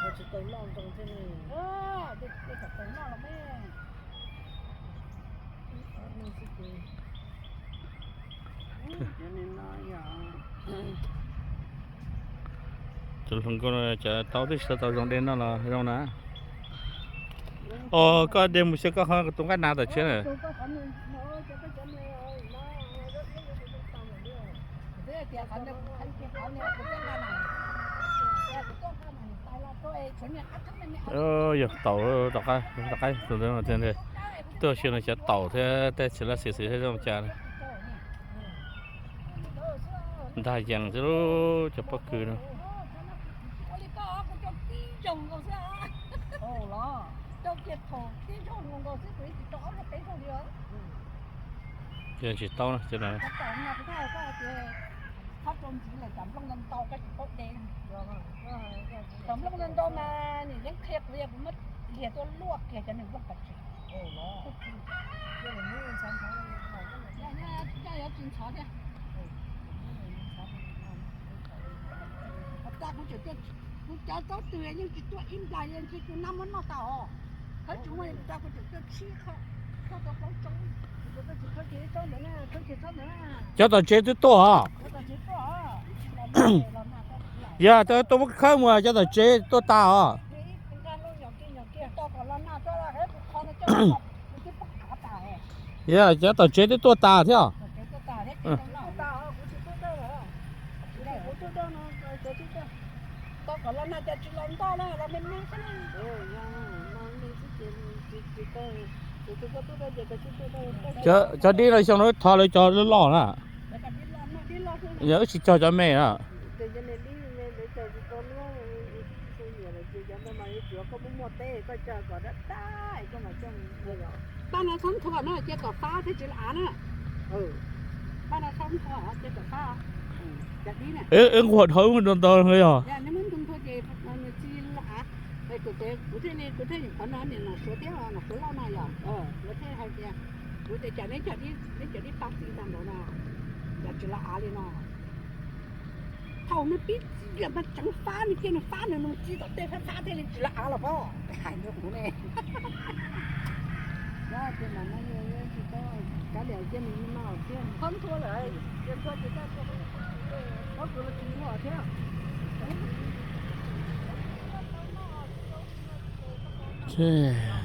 Tsis tau noj zoo thiab ne. Tsis tau noj los me. Cov hluas nkauj no cov taub twb tsis tau zoo dej noj los zoo na. Os, koj de mus xyov koj ho tus nqaij nas tom tsev na. Yog taum tom qab, tom qab tus ntawd tuaj xyuas no cov taum thiab tej txiv laj xis xwm thiab zoo cas. Ntag yees xwb lub cov pob kws no. Yog tsis taub na. Kuv cov tsob twg yeej tsis tuaj ib nplag, yeej tsis tuaj nab muab noj tau os. Khawb tsis muaj, kuv cov tsob tsib tau plaub tsob. Cov tom tsev twb tuaj os. Yog, tuaj muab khawb mus, cov tom tsev tuaj tas os. Yog, cov tom tsev twb tuaj tas thiab. Cov dib no xyoo no wb thov lawv cov loj loj na. Yog wb tsis cog cov me na. Paj no txhob nthuav na, cia kom fab thiaj tsis lawv av na. Paj no txhob nthuav, cia kom fab. Wb nquag dhau wb ntau ntau yog. Kuv thiaj li, kuv thiaj nyuam qhuav no niam Nom Suav thiab Nom Suav loj no yog, lawv thiaj hais tias, kuv tias cas neb cov dib, neb cov dib fab txiv tag npaum no, cas tsis lawv av li no. Thaum nws pib txiv mas tseev fab, nws cia nws fab, nws nws txiv tom tej fab fab thiaj li tsis lawv av los pob. Hais rau kuv ne. Kav liam cia nws no thiab. Thiab.